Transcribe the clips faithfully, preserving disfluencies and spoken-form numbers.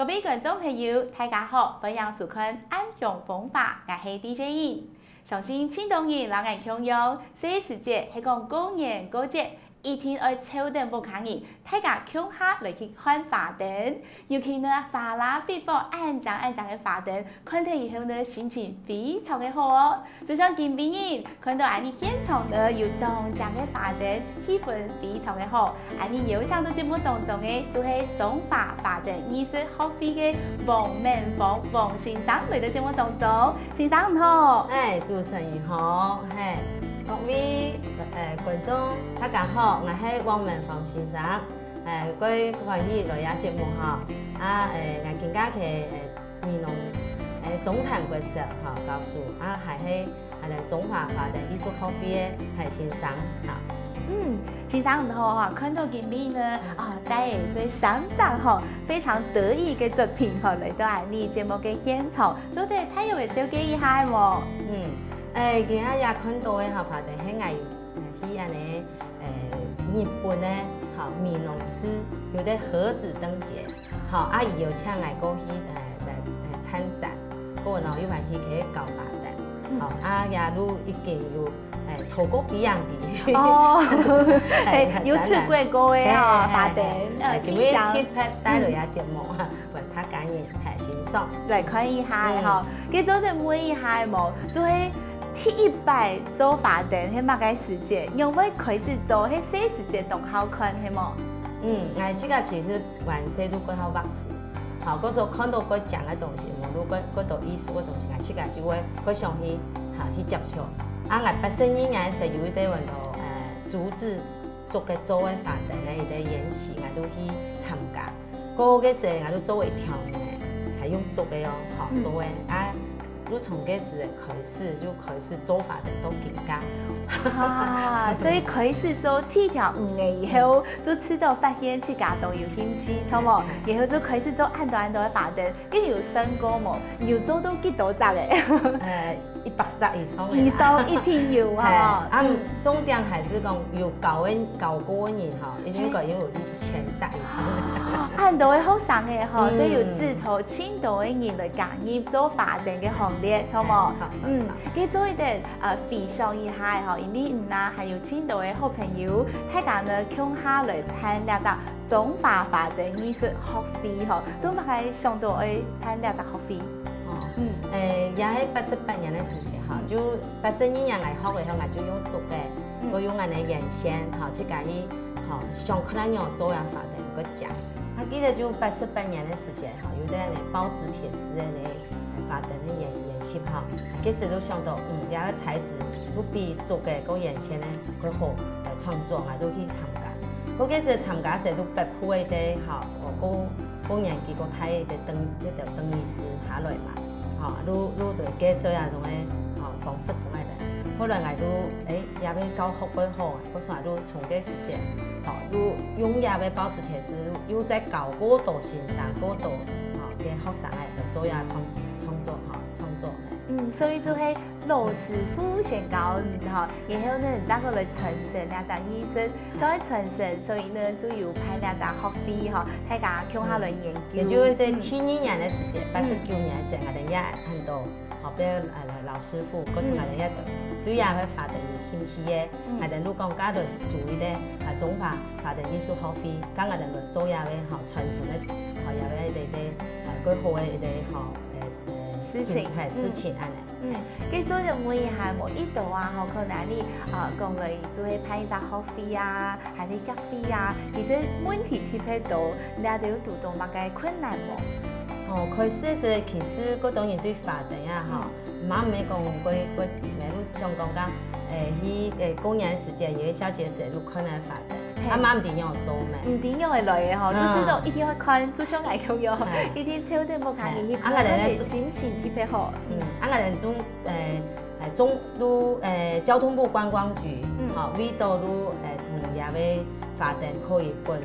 各位觀眾朋友，大家好，歡迎收看《暗香風華》，𠊎係D J Yin。相信盡多人摎𠊎共樣，細時節係講過年過節，一定愛湊等屋下人，大家共下來去看花燈。尤其呢，花啦嗶啵恁靚恁靚个花燈，看忒以後呢，心情非常个好哦。就像今晡日， 看到恁呢現場呢有當靚个花燈，氣氛非常个好。恁呢邀請到節目當中个就係中華花燈藝術學會个黃敏芳黃先生來到節目當中。先生你好。哎，主持人好，嘿，各位，呃，觀眾，大家好，𠊎係黃敏芳先生。哎，各位歡喜來這節目哈。啊，哎，𠊎今下个，哎，美濃，哎，中壇國小哈，教書，啊，還係 𠊎等中華花燈藝術學會个，嘿，先生，哈。嗯，先生你好哈，看到今晡日呢，啊，帶著這三隻哈，非常得意个作品哈，來到𠊎等節目个現場，做得大約个紹介一下無？嗯，哎，今下也看到个哈，花燈係𠊎有，呃，去恁呢，呃，日本个，哈，美濃市有个和子燈節， 好，啊，佢有請𠊎過去，呃，來，呃，參展，過後呢，又還去去搞花燈。嗯。好，啊，也都已經有，呃，坐過飛行機。哦，嘿，有出國過个哦，嘿，嘿，花燈，嘿，呃，嘿，今晡日特別帶來這節目，嗯。分大家人，嘿，欣賞。來看一下吼，嗯。該做得問一下無？就係第一擺做花燈，係麼个時節？仰會開始做？係細時節當好看，係無？嗯，𠊎自家其實 還細就蓋好畫圖。好，故所看到蓋靚个東西，無論蓋，蓋多意思个東西，𠊎自家就會蓋想去，哈，去接觸。啊，𠊎八十二年个時有一個運動，呃，竹製竹个做个花燈个一個演習，𠊎就去參加。過後个時，𠊎就做一條魚，還用竹个哦，好，嗯。做个。啊，就從該時開始，就開始做花燈到今下。啊，所以開始做第一條魚仔以後， 就自家發現自家當有興趣，著無？然後就開始做恁多恁多个花燈，你有算過無？有做到幾多隻个？呃，一百隻以上个啦。以上一定有哈。嘿，啊，嗯。重點還係講有教个，教過个人吼，應該有一千隻以上。啊，恁多个學生个吼，嗯。所以有指導盡多个人來加入做花燈个行列，著無？嘿，著，著，嗯，著。該做一點 呃，回想一下吼，因為你啊，還有盡多个好朋友，大家呢共下來辦這隻中華花燈藝術學會吼，做麼个想到愛辦這隻學會？哦，嗯。誒，也係八十八年个時節吼，嗯。就八十二年來學个時候，𠊎就用竹个，嗯。過用恁呢眼線吼，自家去吼，想看恁樣做樣花燈个講。啊，記得就八十八年个時節吼，有在恁呢包紙鐵絲个呢 花燈个演，演習吼，該時就想到，嗯，這个材質又比竹个个眼線呢，較好來創作，𠊎就去參加。過該時參加時就北部个，吼，哦，過，過年紀過大个燈，這條燈藝師下來嘛，吼，就，就對介紹啊，種个，吼，方式分𠊎等。後來𠊎就，誒，也會教學過好啊， 故所就從該時節，吼，又用這个包紙鐵絲，又再教過多先生，過多，吼，个學生來做這創，創作，吼，創作。嗯，所以就係老師傅先教你，吼，然後呢，你再過來傳承這隻藝術，所以傳承，所以呢，就有辦這隻學會，吼，大家共下來研究。也就係在第二年个時節，嗯。八十九年个時，𠊎等也很多 吼，比如，呃，老師傅，各種𠊎等也對這个花燈有興趣个，嗯。𠊎等就講，該就組一個，啊，中華花燈藝術學會，該𠊎等來做這个，吼，傳承个，吼，這个，這个，呃，較好个一個，吼，呃，呃，事情。嘿，事情恁呢。嗯，嗯。嘿。該做得問一下無？一到啊，吼，可能你，啊，講了就會辦一隻學會啊， 還係協會啊，其實問題特別多，你兜有堵到麼个困難無？哦，開始時其實各種人對花燈啊，吼，嗯。毋係講過，過底咩，就像講講，誒，去，誒，過年時節，元宵節時，就看个花燈，嘿。啊，毋知仰做咩。毋知仰會來个吼，嗯。就知道一定會看，就像𠊎共樣，嘿。一定抽等無看，嘿。去看，啊，𠊎等个心情特別好。嗯，啊，𠊎等中，誒， 誒，中，就，誒，交通部觀光局，嗯。吼，為著就，誒，同這个花燈可以分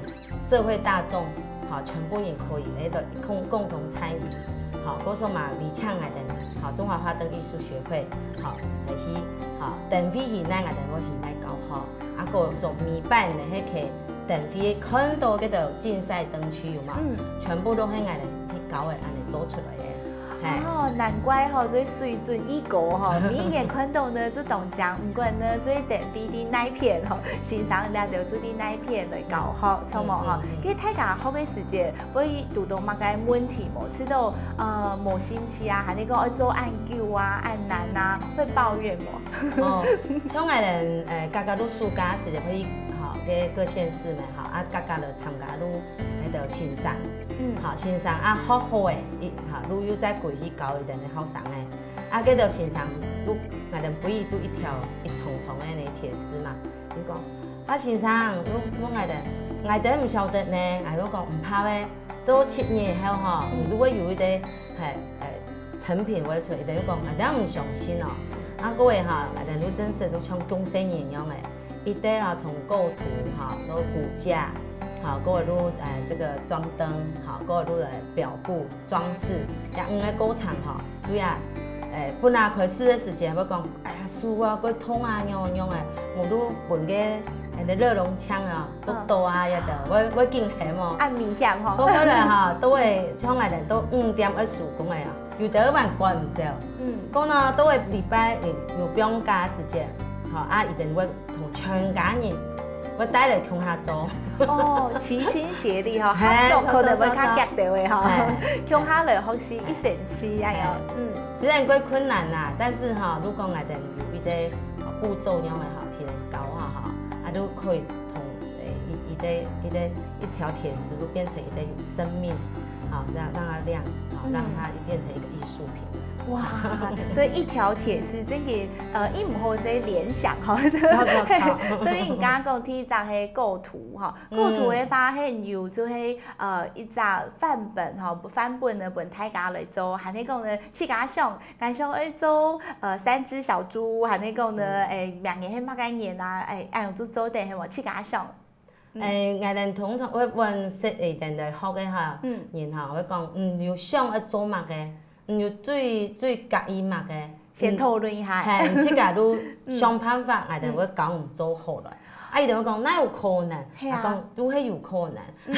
社會大眾，吼，全部人可以，誒，都共，共同參與，吼，故所嘛，邀請𠊎等，吼，中華花燈藝術學會，吼，來去，吼，燈會去哪，𠊎等會去哪搞，吼，啊，故所每擺呢，該个燈會看到該个競賽燈區有無？嗯。全部都係𠊎等去高个恁樣做出來个。係。哦，難怪吼，這水準已高吼，每一年看到呢，就當靚，毋管呢，這等比例哪片吼，先生這兜就在哪片來教吼，著無吼？嗯，嗯，嗯。其實大家學个時節，會堵到麼个問題無？知道，呃，無興趣啊，還係講愛做恁久啊，恁難啊，會抱怨無？哦，像𠊎等，呃，家家都暑假時節會，吼，个各縣市嘛，吼，啊，家家都參加都 該兜先生，嗯。吼，先生啊，學好个，一，吼，就又再過去教佢等个學生个。啊，該兜先生，就，𠊎等分佢就一條一重重个那鐵絲嘛，佢講，啊，先生，就問𠊎等，𠊎等毋曉得呢，𠊎就講毋怕个，到七年後吼，嗯。就會有一個，係，呃，成品會出，佢等就講，𠊎等毋相信哦。啊，各位吼，𠊎等就真實就像降細人樣个。 一定要從構圖，吼，到骨架，吼，過來就，呃，這個裝燈，吼，過來就，呃，表布、裝飾，這五個過程，吼，對啊，誒，本來開始个時節會講，哎呀，手啊，過痛啊，仰樣仰樣誒，無就分个，誒，熱熔槍啊，嗯。都多啊，也得，會，會緊喊哦。恁危險吼。過後來吼，都會，像𠊎等都五點愛收工个啊，有的還趕毋走。嗯。講呢，都會禮拜有，有放假時節，吼，啊，一定會 同全家人會帶來共下做。哦，齊心協力吼，嘿，合作可能會較遽兜个吼，嘿。共下來學習一生趣，哎喲，嘿。嗯。雖然過困難啦，但是吼，如果𠊎等有一個步驟樣个吼，提前教啊吼，啊，就可以從，誒，一，一個，一個，一條鐵絲就變成一個有生命，好，讓，讓它亮，好，嗯。讓它變成一個藝術品。哇，所以一條鐵絲真个 呃，佢毋好勢聯想吼，著，著，著。所以你剛剛講第一張係構圖吼，嗯。構圖个話，係有就係，呃，一隻範本吼，範本呢，分大家來做，還係講呢，自家想，𠊎想愛做，呃，三隻小豬，還係講呢，嗯。誒，明年係麼个年啊，誒，恁樣就做得，係無？自家想。嗯。誒，𠊎等通常會問識，誒，等待學个吼，嗯。人吼，會講，嗯，有想愛做麼个？ 嗯，有最，最合意麼个？先討論一下。嗯，嘿，你自家就想辦法，嗯。𠊎等會教你做好來。嗯。啊，佢等會講，哪有可能？係啊。啊，講，都係有可能。嗯。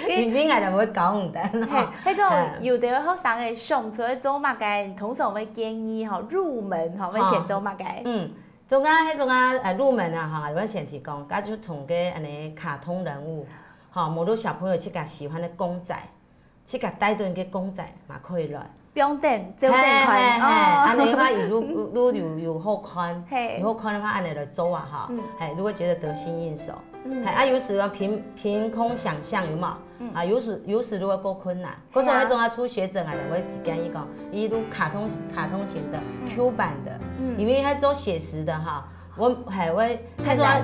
因為𠊎等會教你等。嘿，該個，嘿。有的學生誒，想出來做麼个，通常會建議吼，入門吼，會先做麼个？嗯，總啊，該種啊，呃，入門啊，吼，𠊎會先提供，該就從該恁呢卡通人物，吼，無論小朋友自家喜歡的公仔， 自家帶等个公仔嘛可以來。放等，照等看。嘿，嘿，嘿，哦。恁呢个話，佢就，就有，有好看，嘿。有好看个話，恁呢來做啊，吼。嗯。嘿，就會覺得得心應手。嗯。嘿，啊，有時啊，憑，憑空想像，有無？嗯。啊，有時，有時就會過困難。嘿啊。可是那種啊，初學者啊，就會建議講，佢就卡通，卡通型的，嗯。Q版的，嗯。因為佢做寫實的哈， 𠊎，嘿，𠊎，太難。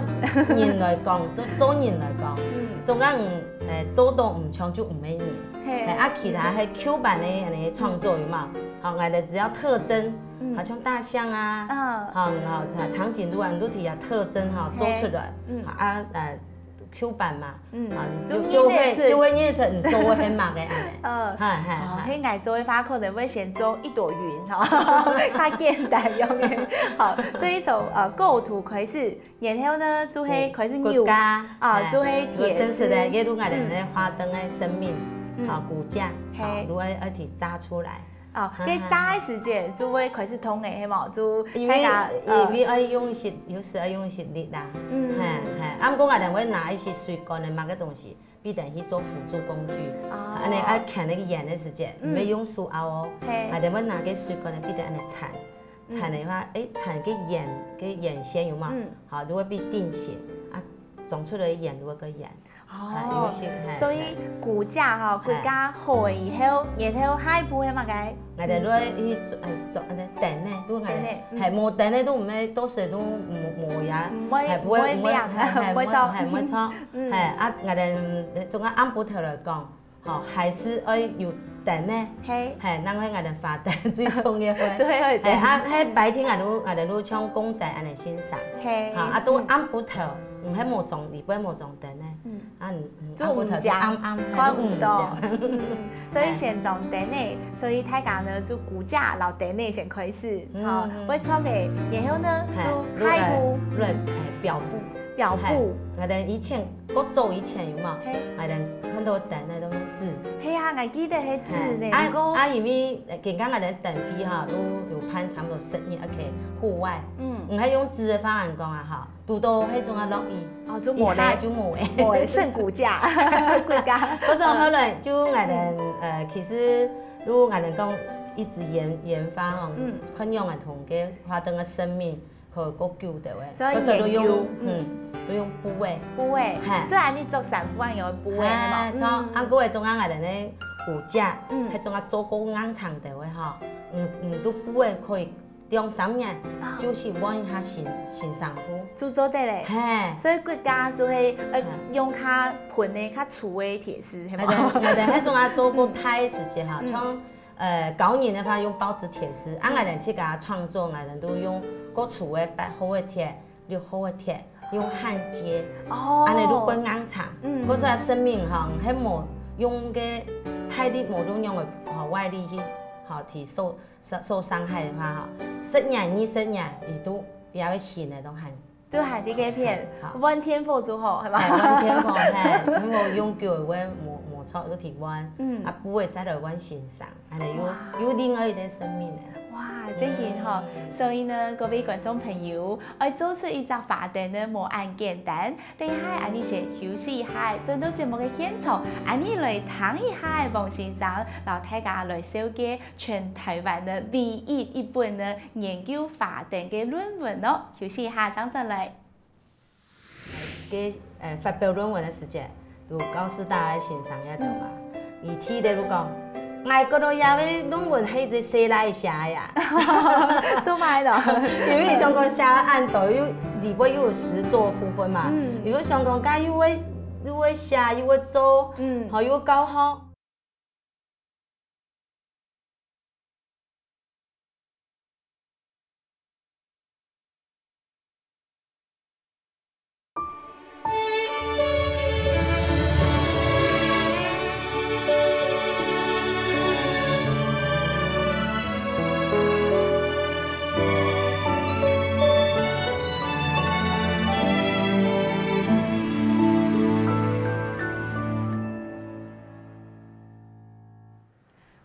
做人來講，做，做人來講，嗯。總講，誒，做到毋像就毋係人。嘿。嘿，啊，其他係Q版个恁呢創作有無？嗯。好，𠊎等只要特徵，嗯。好像大象啊，嗯。好，然後場，場景都啊，你都提下特徵哈，嘿。做出來，嗯。好，啊，呃，Q版嘛，嗯。啊，你就，就認得出。就會，就會認得出你做个係麼个恁呢。嗯。嘿，嘿，哦，嘿。該𠊎做个話，可能會先做一朵雲哈，較簡單樣个。好，所以從，呃，構圖開始， 然後呢，就係開始扭，骨架，啊，嘿，就係鐵絲。真實个，這就𠊎等个花燈个生命，嗯。啊，骨架，嘿。啊，就愛，愛提紮出來。哦，哈哈。該紮个時節就會開始痛个，係無？就因為，大家，呃，因為愛用一些，有時愛用一些力啦。嗯。嘿，嘿，啊，毋過𠊎等會拿一些水管个麼个東西， 必定去做輔助工具。哦。恁呢愛牽該個弦个時節，嗯。毋係用手拗哦，嘿。啊，𠊎等會拿該水管个，必定恁呢纏，嗯。纏个話，誒，纏該弦，該弦線有無？嗯。好，就會變定型，啊，裝出來个弦就會較圓。哦，啊，有一些，嘿，所以嘿。骨架吼，嘿。骨架好了以後，然後下一步係麼个？ 𠊎等就愛去做，呃，做恁呢燈呢，就𠊎等，燈呢，嗯。嘿，無燈呢，就毋會，到時就無，無呀，毋會，嘿，毋會，毋會，毋會亮，嘿，嘿，毋會，毋會著。嘿，毋會著。嗯。嘿，啊，𠊎等，呃，總个暗晡頭來講，吼，還係愛有燈呢。嘿。嘿，因為𠊎等花燈最重要个。最後一燈。嘿，啊，嘿，白天𠊎等，𠊎等就像公仔恁呢欣賞。嘿。哈，啊，到暗晡頭，嗯，嗯，係無裝，裡背無裝燈呢。嗯。 啊，嗯，嗯，就毋靚，暗暗，看毋到。就毋靚。嗯，嗯，所以先裝燈呢，所以大家呢，就骨架摎燈呢先開始，嗯，吼，嗯。會著个，然後呢，嘿，就下一步，就，哎，表布。表布。𠊎兜以前，較早以前有無？係。𠊎兜看到燈个都用紙。係啊，𠊎記得係紙呢，啊，毋過啊，因為，呃，今下𠊎兜燈會吼，都有辦差不多十年，OK，戶外。嗯。毋係用紙个方案講啊，吼，堵到該種啊落雨，哦，就無咧。一下就無咧。無咧，剩骨架，骨架。可是後來就𠊎兜，呃，其實如果𠊎兜講一直研，研發吼，嗯。看仰仔同該花燈个生命 可以較久个喂。所以研究，可是都用，嗯，都用布个。布个，係。所以恁樣著衫褲恁樣用布个，係無？係，像，嗯。啊，還有種啊，𠊎兜个骨架，嗯。該種啊，做較硬淨个喂吼，嗯，嗯，都布个可以兩三年，啊。就係換一下新，新衫褲。就做得咧。係。所以骨架就會，呃，係。用較薄个、較粗个鐵絲，係無？𠊎兜，𠊎兜該種啊，做較大个時節吼，嗯。像 呃，高年个話用報紙鐵絲，啊，嗯。𠊎兜自家創作，𠊎兜都用較粗个八號个鐵、六號个鐵，用焊接，哦。恁樣就較硬淨。嗯。可是啊，生命吼，係無用个大力無用樣个，吼，外力去，吼，去受，受，受傷害个話，吼，十年、二十年，佢都也會新个，都還 都還在該片，好。換電火就好，係無？哎，換電火，係，因為用久了會摩，摩擦，就提換，嗯。啊，布个再來換新衫，恁樣又，哇。又另外一個生命了。哇，正經吼。嗯。所以呢，各位觀眾朋友，愛做出一隻花燈呢，無恁簡單。等一下，𠊎俚先休息一下，轉到節目个現場，𠊎俚來聽一下黃先生，摎大家來紹介 全臺灣个唯一一本呢研究花燈个論文哦。休息一下，正轉來。該，呃，發表論文个時節，有教師大个先生也有嘛。佢第一个就講，𠊎覺得這个論文係一個細賴寫个呀。做麼个呢？因為想講寫恁多，又，裡背又有實作部分嘛。嗯。佢就想講，該又會，又會寫，又會做，嗯。吼，又會教學。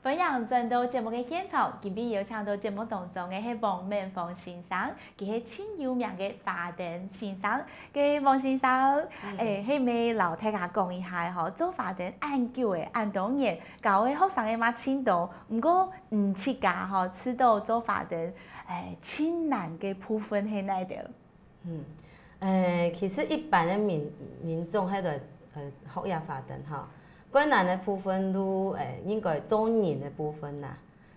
歡迎轉到節目个現場，今晡日有請到節目當中个係黃敏芳先生，佢係盡有名个花燈先生。該黃先生，嗯。欸，係毋係摎大家講一下吼，做花燈恁久了，恁多年，教个學生个嘛盡多，毋過你自家吼，知道做花燈，欸，盡難个部分係哪兜？ 嗯，呃，其實一般个民，民眾還在，呃，學這花燈吼，較難个部分就，呃，應該做人个部分啦。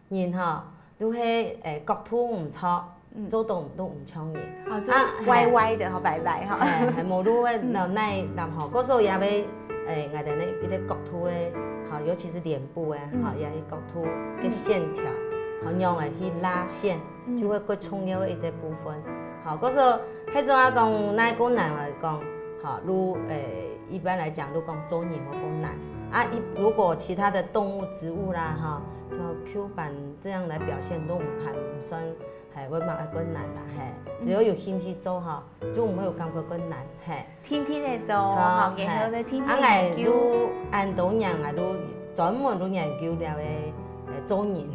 人吼，就係，呃，角度毋著，嗯。做到都毋像人。哦，就啊，歪歪个吼，嘿。歪歪吼。哎，係，無就會，嗯。那，那，然後，故所也會，呃，𠊎兜呢，一個角度个，吼，尤其是臉部个，嗯。吼，也一角度个線條，嗯。吼，仰仔去拉線。 嗯。就會較重要个一個部分。好，故所，該種啊講，哪个困難來講，好，如，呃，一般來講，就講做人會困難。啊，一，如果其他的動物、植物啦，哈，像虯粄這樣來表現，都還毋算，還會麼个困難啦，嘿。只要有興趣做，哈，就毋會有感覺困難，嘿。 定定仔做，著，吼，然後呢，嘿。定定研究。啊，𠊎就恁多年啊，就專門就研究了个，呃，做人。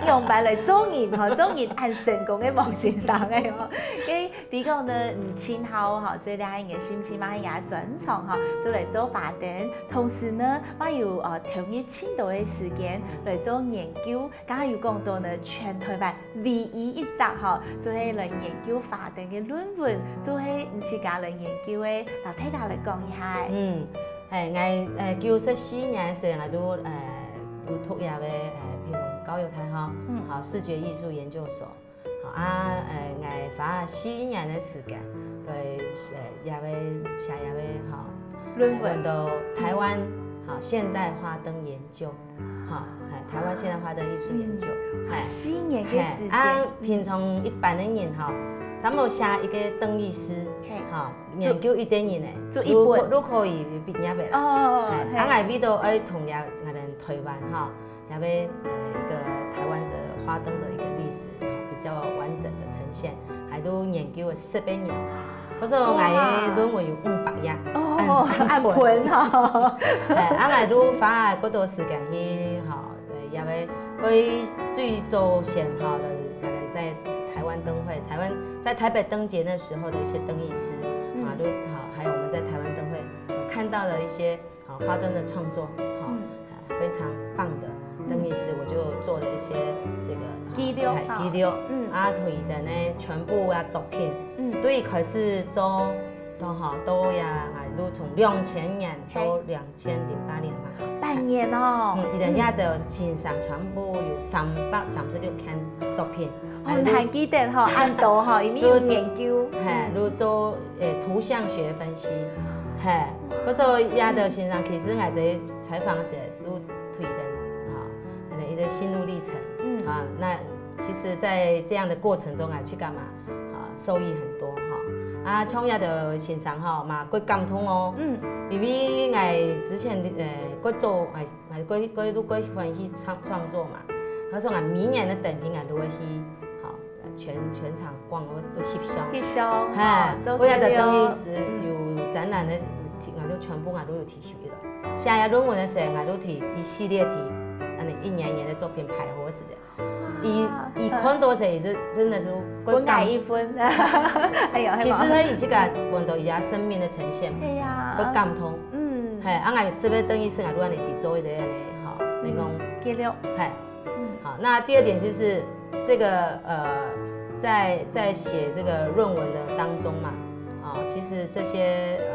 用白來做人，吼，做人恁成功个黃先生个，吼。該，你講呢，嗯，盡好，吼，這兩个人个心情嘛，也專長，吼，就來做花燈。同時呢，嘛有，呃，投入盡多个時間來做研究， 剛剛有講到呢，全台灣唯一一隻吼，就係來研究花燈个論文，就係你自家來研究个，摎大家來講一下。嗯，嘿，𠊎，呃，九十四年个時，𠊎就，呃，有讀這个，呃，屏東教育大學，嗯。好，視覺藝術研究所。好，啊，呃，𠊎花四年个時間來，呃，這个寫這个，吼，論文。論到台灣，好，現代花燈研究。 哈，嘿，台灣現代花燈藝術研究，嗯，嘿。啊，四年个時間。嘿，啊，平常一般个人吼，差不多寫一個登記詩，嘿。吼，就，研究一點人呢，就一本。就，就可以畢業个啦。哦，嘿，嘿。啊，𠊎為著愛同這，𠊎兜台灣吼，也要，呃，一個台灣的花燈的一個歷史，比較完整的呈現，還都研究了十八年。可是𠊎个論文有五百頁，哦，恁厚吼。哎，啊，𠊎都花了幾多時間去，吼，呃，也會，佢最早先，吼，呃，在台灣燈會，台灣在台北燈節那時候的一些燈藝師，嗯，啊，都，好，還有我們在台灣燈會看到的一些，好，花燈的創作，好，嗯，呃，非常棒的燈藝師，我就做了一些這個記錄，哎，哈，記錄，嗯，啊，佢等呢全部啊作品，嗯，對，開始做，都好，都呀，哎，都從兩千年到，嘿，兩千零八年嘛。半年哦。嗯，佢等遐个先生全部有三百三十六件作品。哦，還記得吼，恁多吼，因為有研究。嘿，嗯，有做，誒，圖像學分析。嘿，可是遐个先生，其實𠊎在採訪時都推的，哈，可能一些心路歷程。嗯，啊，那其實在這樣的過程中啊，去幹嘛？啊，受益很多哈。啊，像這个先生吼，嘛，過感動哦。嗯，因為𠊎之前，呃，過做，哎，𠊎過，過，過歡喜創，創作嘛。他說啊，每年的展品啊，都會去，好，全，全場逛，我都翕相。翕相，嘿，哈，做過來的東西是有展覽的，嗯，我就全部啊都有提起來。寫論文的時候，我都提一系列提，恁呢一年一年的作品排好的時間。 佢，佢看到時，佢真，真的是會感，分𠊎一分。哎喲，其實呢，佢自家問到佢生命的呈現嘛，係啊，會感動。嗯，嘿，啊，𠊎是不是等於是𠊎錄恁呢去做一個恁呢，吼，人講，嗯，記錄。嘿，嗯，好，那第二點就是這個，呃，在，在寫這個論文的當中嘛，啊，其實這些，呃，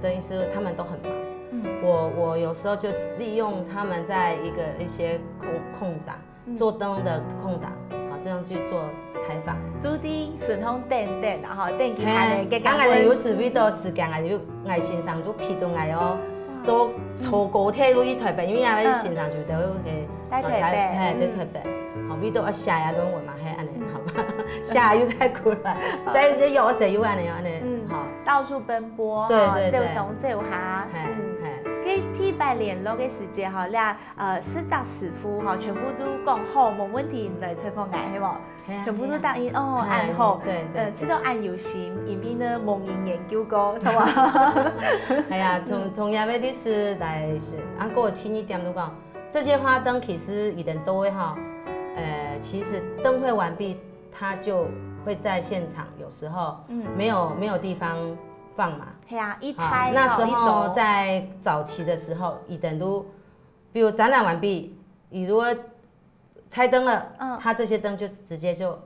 等於是他們都很忙。嗯，我，我有時候就利用他們在一個，一些空，空檔， 做燈的空檔，好，這樣去做採訪。就在順風等等，然後等其他的，嘿，該當然有時為到時間啊，有，𠊎先生就陪同𠊎哦，坐，坐高鐵落去台北，因為𠊎先生就在，嘿，在台北，嘿，在台北，好，為到要寫呀論文嘛，嘿，恁呢，好吧，寫又再過來，再，再有時又恁呢，恁呢，嗯，好，到處奔波，對，對，對，走上走下，嘿，嗯，嘿，該第一擺聯絡的時節吼，你 呃，十隻師傅吼，全部都講好，無問題，你來採訪𠊎，係無？係啊，全部都答應，哦，係啊，恁好，對，對，呃，知道恁有心，因為呢，無人研究過，係無？係啊，同，同樣的歷史來是，啊，過第二點就講，這些花燈其實佢等做个吼，呃，其實燈會完畢，它就會在現場，有時候，嗯，沒有，沒有地方放嘛。係啊，一台吼，那時候在早期的時候，佢等都 比如展覽完畢，你如果拆燈了，嗯，它這些燈就直接就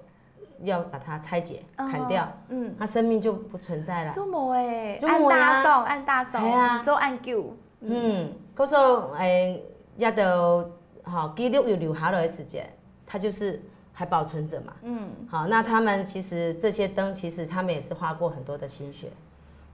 要把它拆解、哦，砍掉，嗯，它生命就不存在了。做無誒，就無啊。恁大爽，恁大爽，係啊。做恁久，嗯，可是，誒，也都，吼，記錄有留下來的時間，它就是還保存著嘛。嗯，好，那他們其實這些燈，其實他們也是花過很多的心血。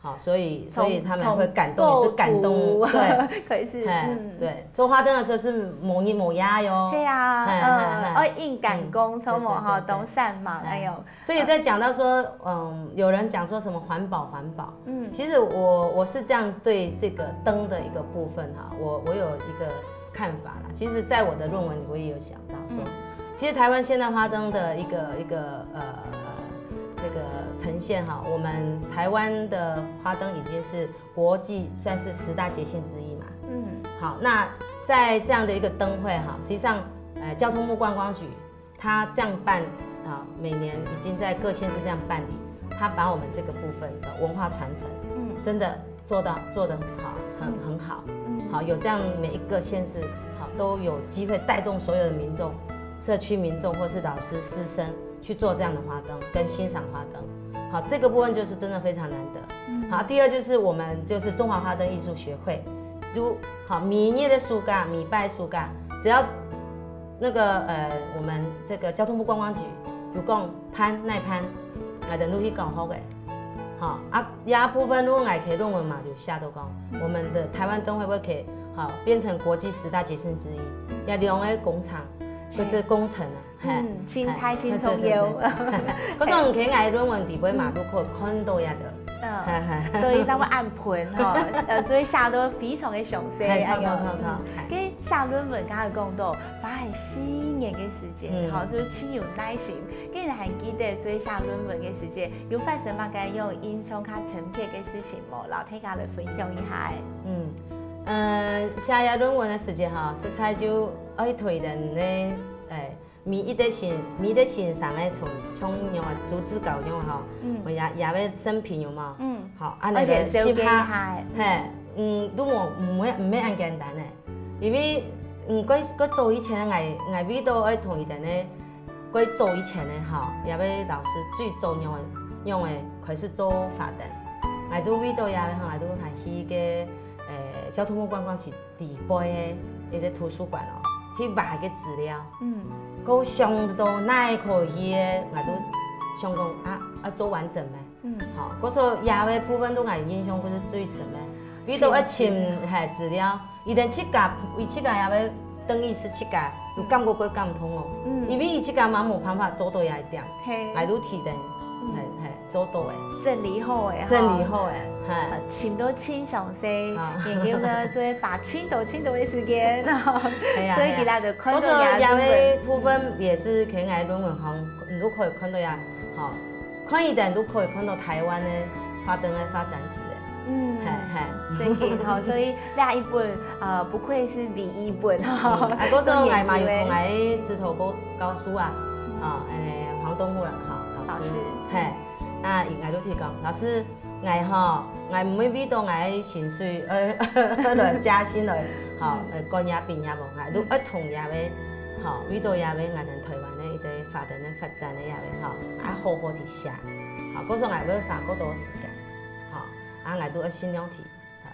好，所以，所以他們會感動，從，從也是感動，構圖，對，開始，嘿，嗯，對，做花燈的時候是無日無夜喲，係啊，嘿，嗯，嘿，嘿，愛應趕工，嗯，著無？吼，對，對，對，對，當煞猛，哎喲，所以在講到說，嗯，有人講說什麼環保環保，嗯，其實我，我是這樣對這個燈的一個部分哈，我，我有一個看法啦。其實在我的論文裡，我也有想到說，嗯，其實台灣現代花燈的一個，一個，呃，這個呈現哈，我們台灣的花燈已經是國際算是十大節慶之一嘛。嗯，好，那在這樣的一個燈會哈，實際上，呃，交通部觀光局它這樣辦啊，每年已經在各縣市這樣辦理，它把我們這個部分的文化傳承，嗯，真的做到，做得很好，很，嗯，很好。嗯，好，有這樣每一個縣市，好，都有機會帶動所有的民眾、社區民眾或是老師、師生去做這樣的花燈，跟欣賞花燈。好，這個部分就是真的非常難得。嗯，好，第二就是我們就是中華花燈藝術學會，就，好，每年的暑假，每擺暑假，只要那個，呃，我們這個交通部觀光局有講辦哪辦，啊，等落去講好个。好，啊，這部分如果𠊎可以論文嘛，就寫到講，我們的台灣燈會不會可以，好，變成國際十大節慶之一？也兩個工程，或者工程啊，嘿，嗯，真大真重要。嘿，對，對，對，對。可是你可以來論文底背嘛，如果看到這个，嗯，嘿，嘿。所以他們按盤哈，呃，所以寫得非常的詳細，嘿，哎喲，著，著，著，著，嗯，嘿。跟寫論文，剛剛有講到，花了四年个時間，嗯。吼，所以盡有耐心。該你還記得做寫論文个時間，有發生麼个讓你印象較深刻个事情無？摎大家來分享一下。嗯，呃，寫這論文个時間吼，實在就愛推薦呢，誒， 每一個先，每一個先生个從，從樣个逐字稿樣吼，嗯。或者也个生平有無？嗯。好，恁樣个而且紹介一下。嘿，嗯，都無，毋會，毋會恁簡單个。因為，嗯，過，過早以前个，𠊎，𠊎為到愛同佢等个，過早以前个吼，也个老師最早樣个，樣个開始做花燈。𠊎都為到也个吼，𠊎都還去个，誒，交通部觀光局 底背个一個圖書館哦，去挖个資料。嗯。過想到哪可去个，𠊎都想講啊，啊做完整咩？嗯。好，故所這个部分對𠊎印象就是最深个。佢都愛尋，嘿，資料，佢等自家，佢自家這个等於係自家，有感覺過感動哦。嗯。因為佢自家嘛無辦法做到這一點，嘿。𠊎都提等，嗯。嘿，嘿。 做到个。整理好个吼。整理好个，嘿。呃，尋到盡詳細，啊。研究呢，就會花盡多盡多个時間，係啊，所以佢等就看到這个部分。係啊。故所這个部分也係在𠊎論文項，你都可以看到呀，吼，看一點都可以看到臺灣个花燈个發展史个。嗯，嘿，嘿。真个吼，所以這一本，呃，不愧是唯一本吼，嗯，啊，故所𠊎嘛有同𠊎指導過教授啊，嗯。吼，誒，黃東木啦，吼，老師。老師。嘿。 啊，𠊎就提講，老師，𠊎吼，𠊎毋會為到𠊎个薪水，呃，來加薪來，吼，嗯。呃，管這畢業無，𠊎就愛同這个，吼，為到這个𠊎等臺灣个一個發展个發展个這个，吼，啊，好好地寫，吼，故所𠊎會花過多時間，吼，啊，𠊎就愛盡量地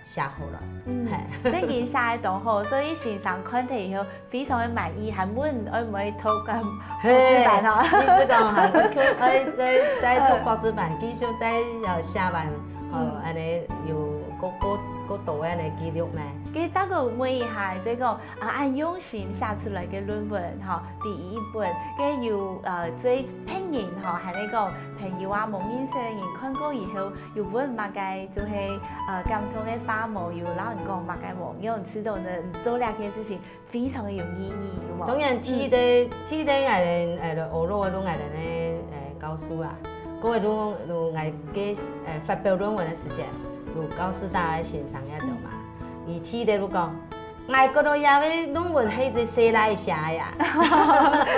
寫好了。嗯，嘿。真个寫得當好，所以先生看忒以後非常个滿意，還問愛毋愛讀，嗯，博士班哦。嘿，意思講還愛，愛再，再讀博士班，繼續再要寫完，吼，嗯。恁樣有過，過，過多个恁樣記錄咩？該再過問一下，這個，啊，恁用心寫出來个論文，吼，第一本，該有，呃，做別人，吼，還係講朋友啊，無認識个人看過以後， 有問麼个，就係，呃，感動个話無，有摎你講麼个無，因為𠊎知道呢，你做這件事情非常个有意義，有無？當然，第一個，嗯。第一個，𠊎，呃，學老个，𠊎等个，呃，教授啦，各位，𠊎个，呃，發表論文个時間，有教師大个先生也有嘛，嗯。佢第一個就講， 𠊎覺得這个論文係一個細賴寫个呀。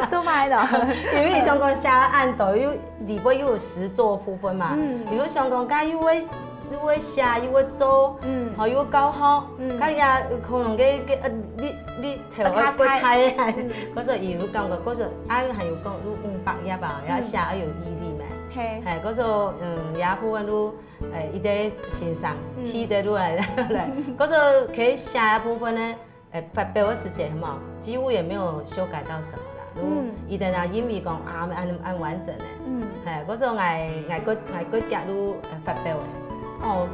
做麼个呢？因為想講寫恁多，又，裡背又有實作部分嘛。嗯。又想講，該又會，又會寫，又會做，嗯。吼，又會教學，嗯。該也可能个，个，呃，你，你頭啊，較大。較大个。嗯。故所佢有感覺，故所啊，還有講，有五百頁啊，要寫，嗯。要有毅力嘛。嘿。嘿，故所，嗯，這部分就，呃，一個先生，嗯。提得落來，來。故所可以寫个部分呢， 呃，發表个時節嘛，幾乎也沒有修改到什麼啦。就，嗯。佢等啊，因為講啊，恁，恁完整个。嗯。嘿，故所𠊎，𠊎个，𠊎个腳就，呃，發表个。哦，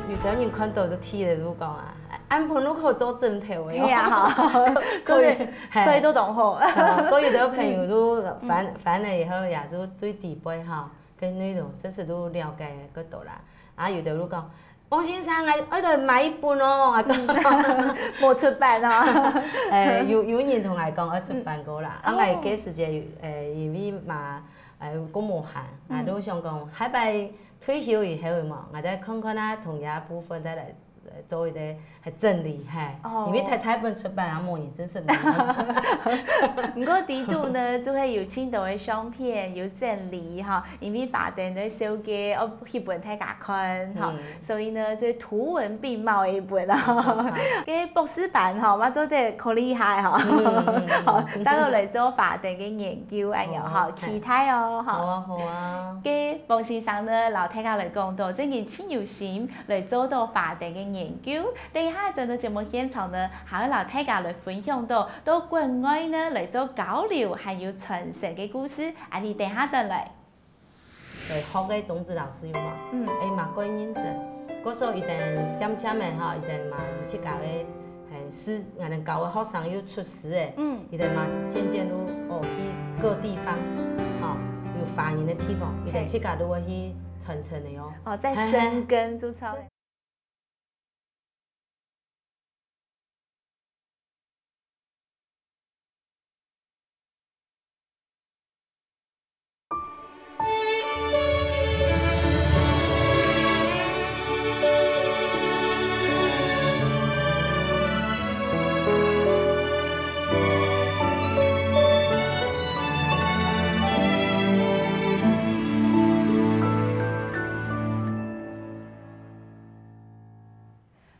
有，有个人看到就提了，就講啊，恁本就可做枕頭个哦。係啊，吼。可以，嘿。睡都當好。哦，過有个朋友就翻，嗯。翻了以後，也是對底背吼，个內容真是都了解个多啦。啊，有个就講， 王先生，𠊎愛來買一本哦，𠊎講。嗯。無出版哦。誒，有，有人同𠊎講愛出版過啦。嗯。啊，𠊎該時節，誒，因為嘛，誒，過無閒，啊，嗯。就想講，下擺退休以後嘛，𠊎再看看啊，同這部分再來，呃，做一個，呃，整理，嘿。哦。因為大，大本出版啊，無人真是無人。毋過底肚呢，就會有盡多个相片，有整理哈，因為花燈个紹介，哦， 去分大家看，吼。嗯。所以呢，就係圖文並茂个一本啊。嗯，好，好。該博士班吼，嘛做得可厲害吼。嗯，嗯，嗯。好，再過來做花燈个研究，恁樣吼，好，期待哦，吼。好啊，好啊。該王先生呢，摎大家來講到，真个盡有心來做到花燈个研究。等一下轉到節目現場呢，還會摎大家來分享到，到國外呢，來做交流，還有傳承个故事。恁樣等一下轉來。 來學个種子老師有無？嗯。誒，嘛，過認真。故所佢等漸漸个吼，佢等嘛有自家个，誒，師，𠊎等教个學生有出師个，嗯。佢等嘛漸漸就，哦，去各地方，吼，有華人个地方，佢等自家都會去傳承个哦。哦，再深耕，嘿，嘿。就差不多。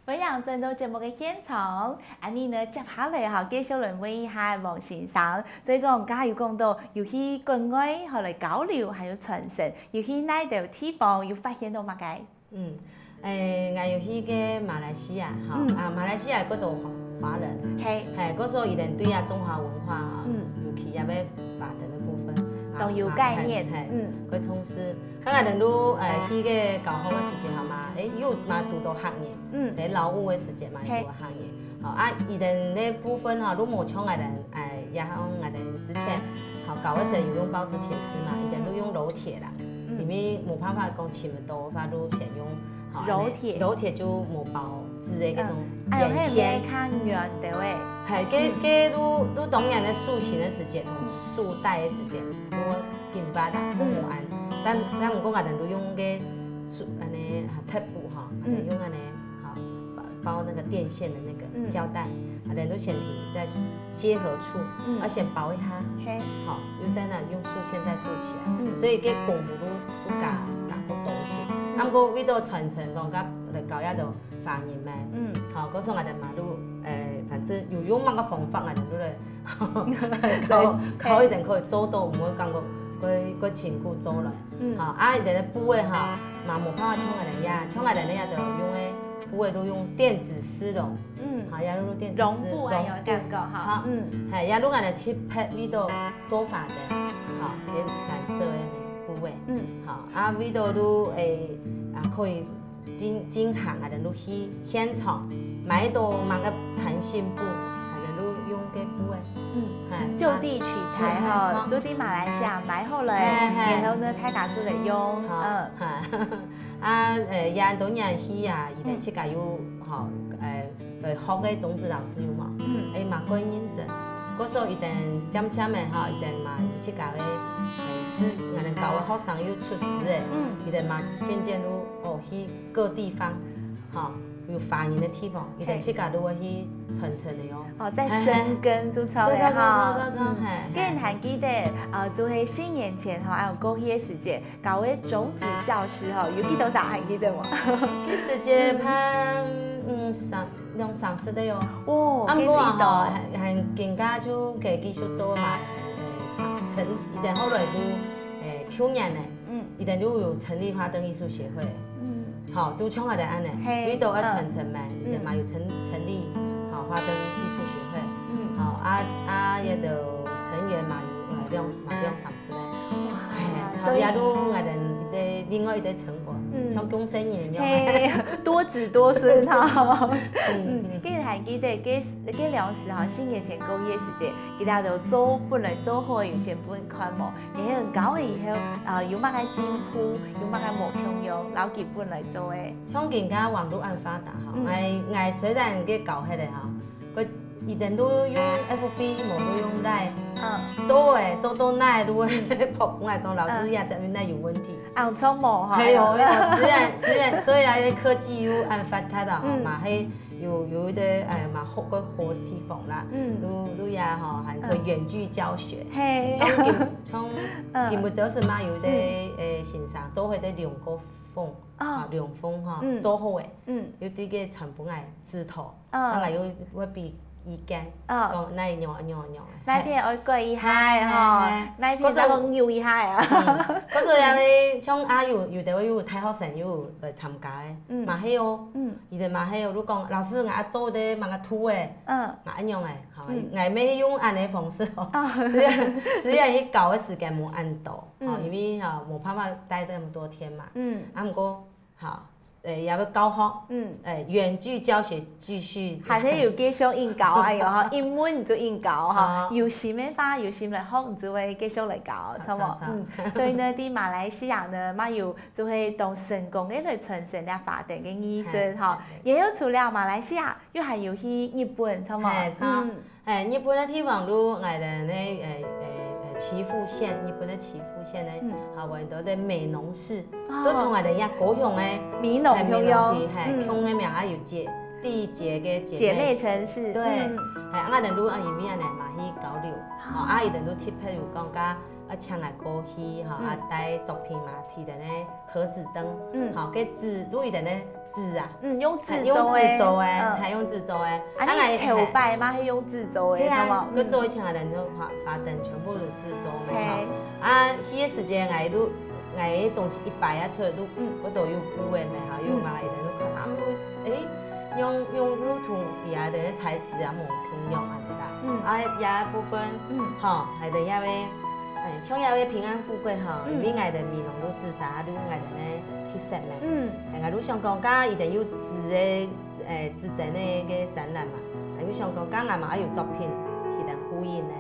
歡迎轉到節目个現場，恁呢呢，接下來哈，繼續來問一下王先生。所以講，剛才有講到，有去國外，好來交流，還有傳承，有去哪兜地方，有發現到麼个？嗯，誒，𠊎有去个馬來西亞，哈，嗯。啊，馬來西亞有當多華，華人，嘿。嘿，故所佢等對啊中華文化啊，嗯。尤其也會華人个部分，啊，當有概念，嘿，嘿，嗯。會重視。剛才人都，誒，去个教學个時節，好嗎？誒，又嘛堵到客人，嗯。在老屋个時節嘛，嘿。堵到客人。好，啊，佢等个部分吼，都無像𠊎等，誒，也像𠊎等之前，好，教个時候有用報紙貼紙嘛，佢等都用老鐵啦。嗯。因為無辦法講尋得到，法都先用，好，老鐵。老鐵就無包紙个那種嗯。哎喲，原線。那較軟的喂。嘿，該，嗯。該都，都當然个塑形个時節，同塑帶个時節，都緊巴啦，都無安。嗯。但，但毋過𠊎等都用个塑，恁呢，啊，貼布吼，嗯。用恁呢，好，包，包那個電線的那個嗯。膠帶，啊，人都先停在接合處，嗯。要先包一下，嘿。好，又在那用塑線再塑起來，嗯。所以該功夫都，都加，加過多一些。嗯。啊，毋過為到傳承講，甲來教也都華人咩，嗯。好，告訴𠊎等馬路，誒，反正有用麼个方法，𠊎等都來考，對。考一點可以做到，毋會講過，過，過辛苦做了。 嗯。吼，啊，佢等个布个吼，嘛無辦法像𠊎等呀，像𠊎等个呀，就用个布个都用電子絲絨，嗯。吼，也都電子絲絨，絨布啊，有感覺哈。好，嗯。嘿，也都𠊎等特別為到做花燈，吼，該藍色个布个，嗯。吼，啊，為到都，誒，啊，可以進，進行啊，等都去現場買到麼个彈性布，啊，等都用个布个，嗯。嘿，就地取材哈，啊，就地取材，就地馬來西亞買好來，嘿，嘿。然後呢，大家做得用，好，嗯。嘿。 啊，誒，也很多人去啊，佢等自家有，吼，誒，來學个種子老師有無？嗯。誒，嘛過認真。故所佢等漸漸个吼，佢等嘛有自家个，誒，詩，𠊎等教个學生有出詩个，嗯。佢等嘛漸漸都，哦，去各地方，吼，有華人个地方，佢等自家都會去傳承个哦。哦，在深耕，嘿，嘿。做得个哈。做得，做得，做得，嗯。嘿，嘿。該你還記得，呃，就係四年前吼，還有過去个時節， 教个種子教師吼，有幾多儕還記得無？該時節怕，嗯，三，兩三十个哦。哦，啊，毋過啊吼，該你都還，還更加就繼續做嘛，誒，成，成，佢等後來都，誒，舊年呢，嗯。佢等都有成立花燈藝術協會。嗯。吼，都像𠊎等恁呢，嘿，佢都愛傳承嘛，嗯。佢等嘛有成，成立，吼，花燈藝術協會。嗯。吼，啊，啊，也都成員嘛有，呃，兩，嘛兩三 哇，哎，所以所以也都𠊎等一個另外一個成果，嗯。像貢獻人一樣。嘿，多子多孫哈。嗯，嗯。該你還記得，該，該兩時哈，四年前過去个時節，佢兜都做，本來做好有先分看無，然後教了以後，啊，有麼个進步，有麼个無共樣，摎佢本來做个。像今下網路恁發達哈，嗯。𠊎，𠊎雖然該教學个哈， 佢一定都用F B，無都用Line。嗯。做誒，做到哪都會拍分𠊎講，老師，嗯。這隻哪有問題。啊，有錯無吼？係哦，係哦，雖然，雖然，雖然科技又恁發達啦，吼，嗯。嘛係有，有一個，誒，嘛好个好地方啦。嗯。都，都也吼，還可以遠距教學。嗯。係。像今，像嗯。今晡朝晨嘛，有一個，嗯。誒，先生做伙个龍捲風，哦。啊，龍捲風吼，嗯。做好誒，嗯。又對該傳分𠊎指導。 嗯。啊，𠊎又會分意見，嗯。講哪樣哪樣哪樣。哪片愛改一下吼，嘿，嘿，嘿。哪片再好扭一下啊。嗯，故所也會像啊，有，有个有大學生有來參加个，嗯。嘛係哦，嗯。佢等嘛係哦，就講，老師，𠊎做得麼个圖誒，嗯。嘛恁樣誒，吼，嗯。𠊎乜用恁樣方式哦。哦。雖然，雖然佢教个時間無恁多，吼，嗯。因為吼，無辦法待這麼多天嘛。嗯。啊，毋過 好，誒，也會教學，嗯。誒，遠距教學繼續。還係有繼續應教，哎喲，吼，一問就應教，吼，著。有心个話，有心來學，你就會繼續來教，著無？著，著。嗯，所以呢，在馬來西亞呢，嘛有就會當成功个來傳承這花燈个藝術，嘿，吼。嘿，嘿。也有除了馬來西亞，又還有去日本，著無？嘿，著。嗯。 誒，日本个地方都，𠊎等个，誒，誒，誒，岐阜縣，日本个岐阜縣个，嗯。啊，有很多个美濃市，哦。都同𠊎等一樣高雄个，美濃共樣。誒，美濃市，嘿，嗯。共个名啊有姐，第一姐个姐妹市。姐妹城市，對，嗯。誒，𠊎等都啊，因為恁樣嘛，去交流，哦。哦，啊，佢等都特別有講，甲，啊，請𠊎過去，吼，嗯。啊，帶作品嘛，提等个盒仔燈，嗯。吼，該紙，都佢等个紙啊，嗯，用紙做个，還用紙做个，嗯。還用紙做个。啊，啊，你頭擺嘛，係用紙做个，係啊，係無？嗯。佢做以前个人都花，花燈全部都紙做个嘛，嘿。吼。啊，去个時節，𠊎都，𠊎个東西一擺啊出來都，嗯。我都有布个嘛，吼，有買个，就看，啊，誒，用，用不同底下个材質啊，無共樣啊，對吧？嗯。啊，這部分，嗯。吼，還得要个，誒，像這个平安富貴吼，嗯。因為𠊎个美濃都紙紮，都𠊎个特色嘛。嗯。哎，𠊎都想講，該一定有紙个 誒，紙燈个个展覽嘛，啊，又想講，該𠊎嘛有作品，提來呼應呢。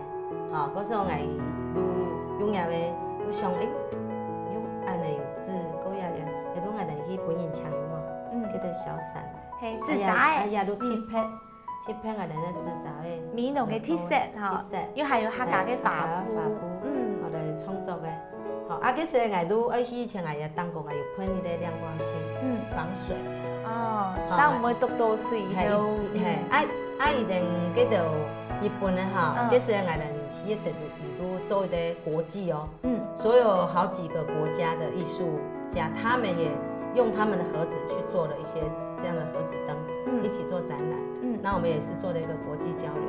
吼，故所𠊎就用這个，就想，誒，用恁呢有紙，過也也，也用恁呢去分人請嘛，嗯。這个小傘。嘿，啊，也，紙紮个。啊，也都特別，嗯。特別𠊎等个紙紮个。美濃个特色，吼，特色。又還有客家个花布。嘿，客家个花布，嗯。好來創作个。 好，啊，其實𠊎都愛去以前，𠊎也當過，𠊎有噴一個亮光漆，嗯。防水。哦，好，這樣毋會滴到水，嘿，後，嘿，嗯。啊，啊，以前該兜日本个哈，嗯。其實𠊎等去个時候，佢都做一個國際哦，嗯。所有好幾個國家的藝術家，他們也用他們的盒子去做了一些這樣的盒子燈，嗯。一起做展覽。嗯。那我們也是做了一個國際交流。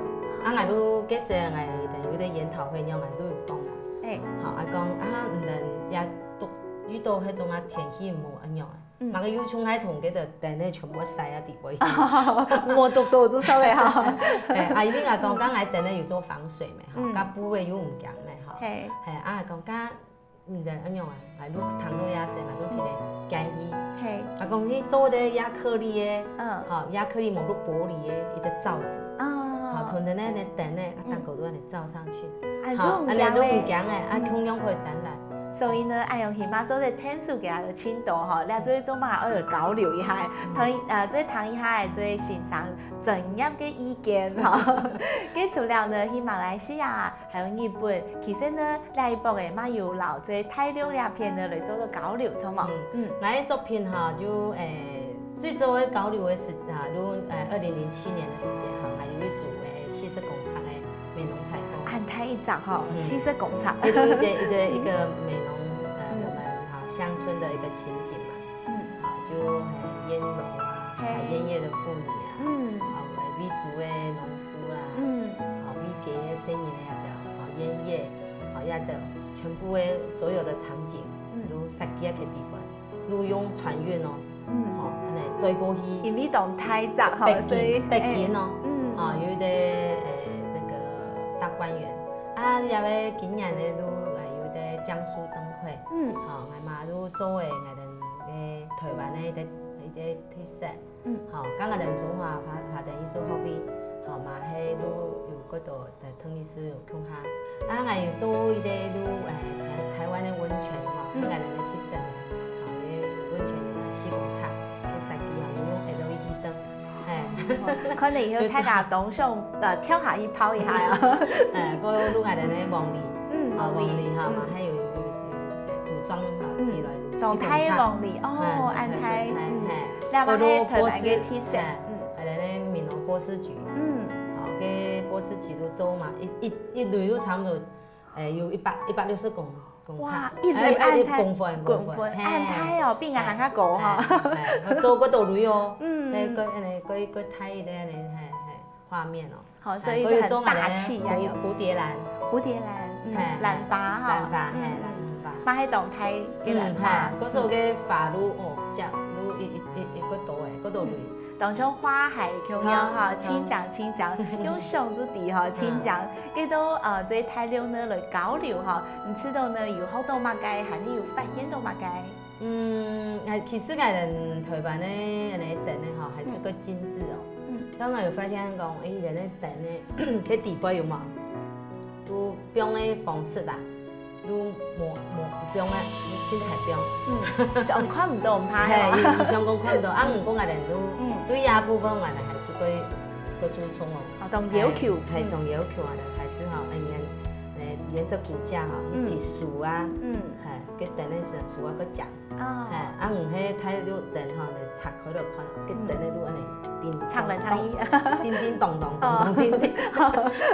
啊，𠊎都，其實𠊎等有個研討會，𠊎都有講啊。 哎。好，啊，講啊，毋能也都遇到該種啊天氣毋好恁樣啊，嗯。嘛个又像該同該个燈个全部曬啊底背去。無滴到就算了哈。哎，啊，因為啊講，嗯。剛才燈个有做防水咩哈，嗯。該布个又毋驚咩哈。嘿。嘿，啊，講該毋能恁樣啊，嘛都談到也是嘛，都提个建議。嘿。啊，講你做个亞克力个，嗯。好，亞克力無都玻璃个一個罩子。啊。好，同等个燈个，啊，嗯。當高都恁樣罩上去。 啊，好，就毋驚咧。恁樣就毋驚咧，啊，嗯。共樣可以展覽。所以呢，哎喲，起碼做得天數个啊，就盡多吼，這做做嘛，愛有交流一下，嗯。同，呃，做聽一下，做先生專業个意見吼。該除了呢，去馬來西亞，還有日本，其實呢，這一波个嘛有摎做大陸這片呢來做做交流，著無？嗯。嗯。𠊎个作品吼，就，誒， 最早个交流个時啊，就，呃，二零零七年个時節哈，𠊎有一組个四十公尺个美濃採風。恁大一隻吼，嗯。四十公尺。一個，一個，一個，一個美濃，呃，嗯。我們哈，鄉村的一個情景嘛。嗯。啊，就，呃，煙農啊，嘿。採煙葉的婦女啊，嗯。啊，為，為主个農夫啊，嗯。啊，為給个生意那樣的，啊，煙葉，啊，要的，全部个所有的場景，嗯。都設計在裡背。 就用船運哦，嗯。吼，恁樣載過去。因為當大隻吼，北京，所以，北京哦，哎，嗯。啊，有一個，呃，那個大觀園。啊，這個今年呢，就，呃，有一個江蘇燈會，嗯。吼，𠊎嘛就做為𠊎等个台灣个一個，一個特色。 嗯。吼，剛剛咱中華發，發展藝術學會，吼，嘛係都有幾多个同學有共下。啊，𠊎有做一個就，誒，台，台灣个溫泉嘛，嗯。𠊎等个特色嘛，吼，个溫泉有四公尺，个設計吼，有用L E D燈，嘿。哦，可能以後大家都想，呃，跳下去泡一下啊。誒，還有就𠊎等个黃梨，嗯，啊，黃梨。黃梨哈，嗯。嘛還有，有，有組裝啊，嗯。起來有四公尺。當大个黃梨，哦，嗯，恁大，嗯，嗯。嘿。 這嘛係台灣个特色，嗯。還有呢，美濃波斯菊，嗯。好，該波斯菊都做嘛，一，一，一蕊都差不多，誒，有一百，一百六十公，公尺。哇，一蕊恁大，誒，誒，公分，公分，公分，嘿。恁大哦，比𠊎還較高哈。嘿，嘿，做幾多蕊哦，嗯。該，該，該，該大个呢，嘿，嘿，畫面哦。 好，所以就很大氣啊，哎，有。還有做𠊎个蝴，蝴蝶蘭。蝴蝶蘭，嗯，嘿，蘭花哈，蘭花，嘿，嗯，蘭花。嘛係當大个蘭花。嗯，嘿，該時候个花都，哦，這都一，一，一，一个多誒，个多蕊。嗯，當像花海共樣哈，著，著。盡靚，盡靚，用想就知哈，盡靚。嗯。該到，呃，這大陸呢來交流哈，毋知道呢有學到麼个，還係有發現到麼个？ 嗯，哎，其實𠊎等台灣个恁呢燈呢吼，還係較精緻哦。嗯。嗯。像𠊎有發現講，誒，𠊎等个燈呢，佢底背有無？都放个方式啦，都無，無，放个，凊彩放。嗯，像看毋到，毋怕係無？嘿，像講看毋到，啊，嗯。毋過𠊎等都，嗯。對這部分𠊎等還係較，較注重哦。哦，當要求。嘿，嘿，嗯。當要求啊，還係吼，哎，沿，誒，沿著骨架吼，嗯。去提樹啊，嗯。嘿，該燈个時，樹啊，較靚。 哦。嘿，啊，毋係大陸燈吼，你拆開來看，該燈个都恁呢，叮，拆來拆去。叮叮咚咚，哦。咚咚叮叮。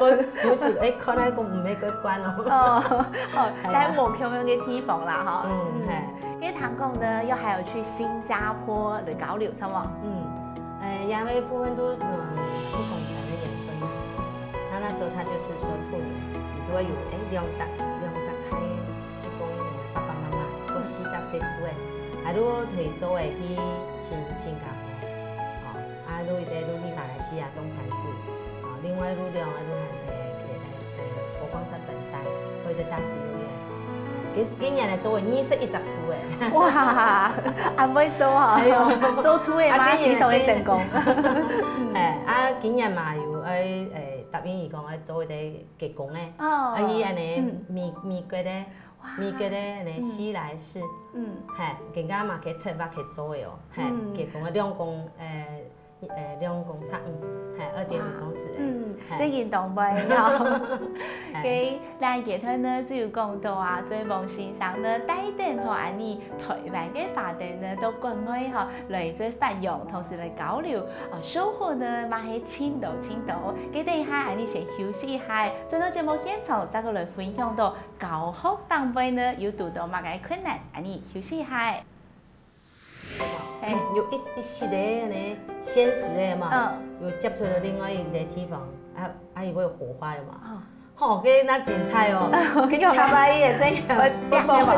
毋，毋係，誒，看那個毋係个關哦。哦，哦，嘿啊。但無共樣个地方啦，吼。嗯，嗯。嘿。該聽講呢，又還有去新加坡的交流，是嗎？嗯，呃，因為部分都，嗯，不同產的緣分啊。那那時候他就是說兔年，你都會有，哎，兩隻，兩隻大的，一般爸爸媽媽，或四隻細兔仔，啊，都可以做會去新，新加坡，哦，啊，都一個都去馬來西亞東禪寺，哦，另外都兩個都還，哎，可以來，哎，佛光山本山，可以在大慈遊園。其實今年來做會二十一隻兔仔。哇，恁會做啊，哎喲，做兔仔嘛，啊，今年非常的成功。哎，啊，今年嘛有，哎，哎，答應佢講愛做一個雞公仔，哦，啊，佢恁呢，嗯，美，美國的，哇，美國的恁呢，嗯，西來式，嗯，嘿，更加嘛可以策劃可以做个哦，嘿，嗯，雞公仔兩公，呃，呃，兩公尺，嗯，嘿，二點五公尺，哇，嗯，嘿，真經當會哦。嘿。該，咱這段呢，就有講到啊，所以王先生呢，帶等吼，恁呢，台灣个花燈呢，到國外吼，來做發揚，同時來交流，哦，收穫呢，嘛係盡多盡多。該等一下，恁呢先休息一下，轉到節目現場，再過來分享到教學當中呢，有堵到麼个困難，恁呢休息一下。嘿。有一，一息个呢，現實个嘛，嗯，有接觸到另外一個地方，啊，啊，佢會有火花个嘛。哦。吼，該那精彩哦，該插啊，佢个聲音，會爆爆爆，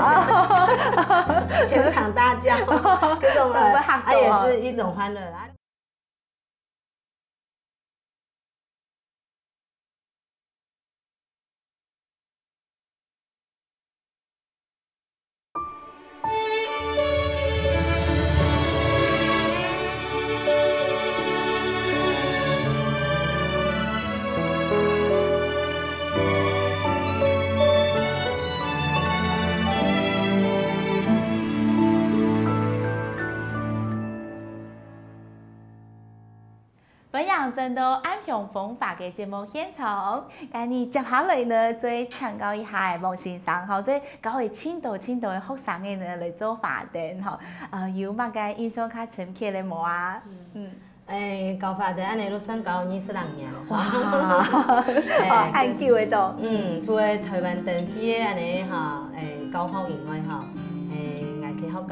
全場大叫，這種啊，會嚇到哦。啊，也是一種歡樂啦。 歡迎轉到暗香風華个節目現場。該𠊎等接下來呢，再請教一下王先生吼，這教會盡多盡多个學生仔呢來做花燈吼，呃，有麼个印象較深刻个無啊？嗯。嗯。欸，教花燈恁呢都算教二十零年。哇，欸，哦，恁久个都。嗯，除了台灣燈會个恁呢吼，欸，教學以外吼，欸，𠊎去學校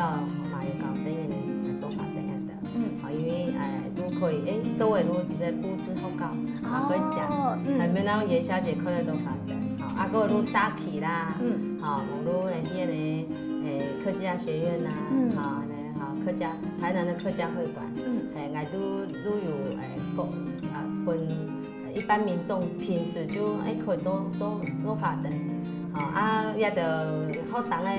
嘛有教細人仔來做花燈恁呢。 嗯。吼，因為，欸，都可以，欸，做个都在布置學校，嘛會講，哦，嗯。還有那種元宵節看得到花燈，吼，啊，還有都社區啦，嗯。吼，網路的那個，欸，客家學院啦，嗯。吼，那，吼，客家，台南的客家會館，嗯。欸，𠊎都，都有，欸，講，啊，分 一般民眾平時就，欸，可以做，做，做花燈。吼，啊，這兜學生仔，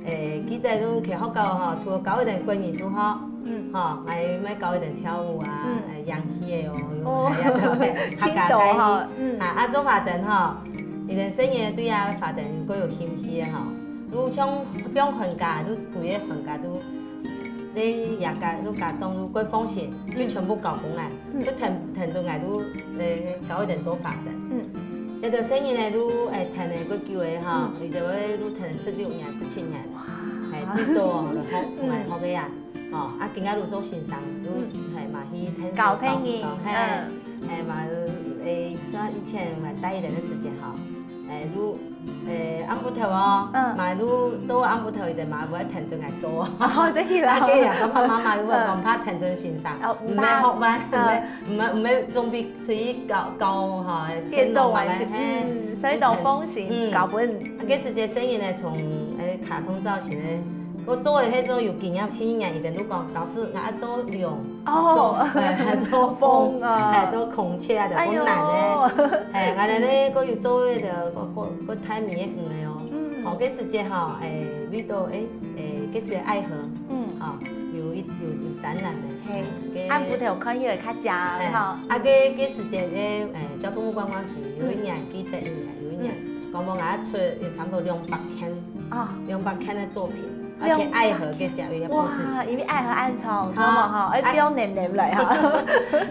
欸，記得就去學校吼，除了教佢等國語書吼，嗯。吼，還有愛教佢等跳舞啊，嗯。欸，演戲个哦，哦。還有這兜，欸，盡多吼，客家台語。嗯。啊，啊，做花燈吼，佢等細人對啊花燈過有興趣个吼，就像放寒假，就幾個寒假就，在這家，就家長就過放心，就全部交分𠊎。 嗯。就跈，跈等𠊎就，欸，教佢等做花燈。嗯。這兜細人仔就，欸，跈个過久个吼，嗯。有兜仔就跈十六年、十七年，哇。欸，製作來學，嗯。來學个啊。吼，啊，今下就做先生，就，嗯。欸，嘛去跈手教別人，教，嘿，嗯。欸，嘛，欸，像以前𠊎帶佢等个時節吼，欸，就 欸，暗晡頭哦，嗯。嘛就到暗晡頭，佢等嘛會跈等𠊎做。哦，真个啊。啊，該啊，爸爸媽媽又會講，嗯。怕跈等先生，哦，毋怕。毋愛學慢，嗯。毋愛，毋愛，毋愛，總比出去搞，搞吼，電動玩具，電腦玩具，嘿。嗯，所以都放心，嗯。搞分。啊，該時節細人仔從，欸，卡通造型个，𠊎做个該種有經驗，第一眼佢等就講，老師，𠊎愛做龍。 哦。做，欸，還做風，風啊。欸，做孔雀啊，就哎喲。困難个。欸，𠊎等呢，嗯。還有做那個，還，還，還大米个魚个哦。嗯。吼，該時節吼，欸，為著，欸，欸，該時節愛河，嗯。吼，有一，有，有展覽个。嘿，該暗晡頭看起來較靚，欸，吼。啊，該，該時節个，欸，交通部觀光局有一年，嗯。記得一年，有一年，嗯。講講𠊎出差不多兩百件，哦。兩百件个作品。 而且愛河个教育要布置起來。哇，因為愛河恁長，長。著無吼？愛，啊，標黏黏來吼。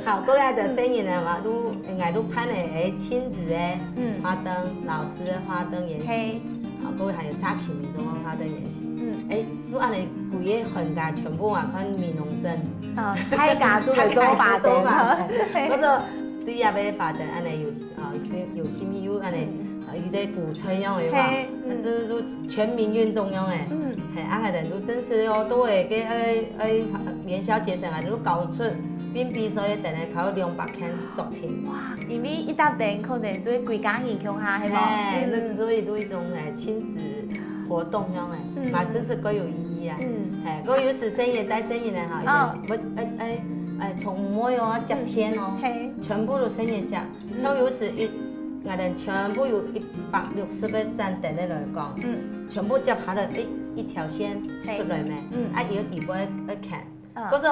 好，過來个細人仔嘛，就，𠊎就辦个，欸，親子个，嗯。花燈，老師个花燈演習。嘿。好，過來還有社區民眾个花燈演習。嗯。欸，就恁呢，規個寒假全部啊，看美濃鎮。啊，大家就來做花燈。大家就做花燈。嘿。𠊎說，對這个花燈，恁呢有，啊，有，有興趣，有恁呢，嗯。啊，有點鼓吹樣个嘛。嘿，嗯。啊，這，這全民運動樣个。嗯。係，啊，𠊎兜都真實哦，都會个愛愛元宵節時，𠊎兜都搞出並比賽个等个，搞兩百件作品。哇，因為一隻等可能就係幾家人共下，係無？係，該所以都一種誒親子活動樣誒，嗯，嘛真係較有意義啊。嗯，係，該有時細人帶細人个哈，哦，一定會愛愛愛從毋會哦，接天哦，係，全部都細人接。 像有時一，𠊎兜全部有一百六十个站等个來講，嗯，全部接下來，誒，一條線出來咩？嗯，啊，佢个底部愛愛牽。啊，可是